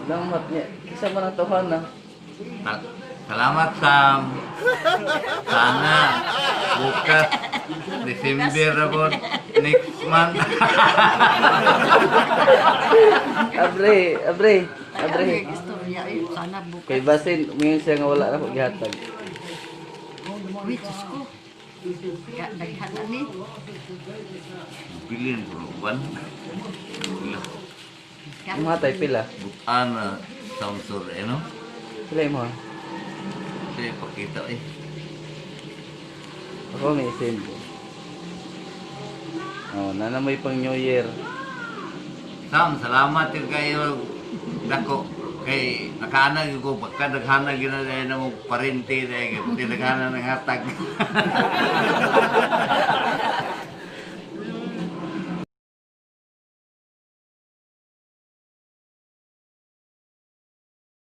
Salamat niya. Isa man ang tawhan na. Salamat, Sam. Sana bukas December na po, next month. Abre, abre, abre. Ay, istorya eh. Sana bukas. Kay basin, ngayon siya nga wala na ko gihatag. Uy, Diyos ko. Daghan na ni. Bilin ko uban. Ila, Mga tay pila. bukan na Samsur eh no. Pila mo ha? Kasi pakita eh. Ako may send. Oh, nana may pang New Year. Sam, salamat yung kayo dako kay nakaanag ko pagka naghanag yun na dahil na mo parente dahil kay pati naghana ng hatag.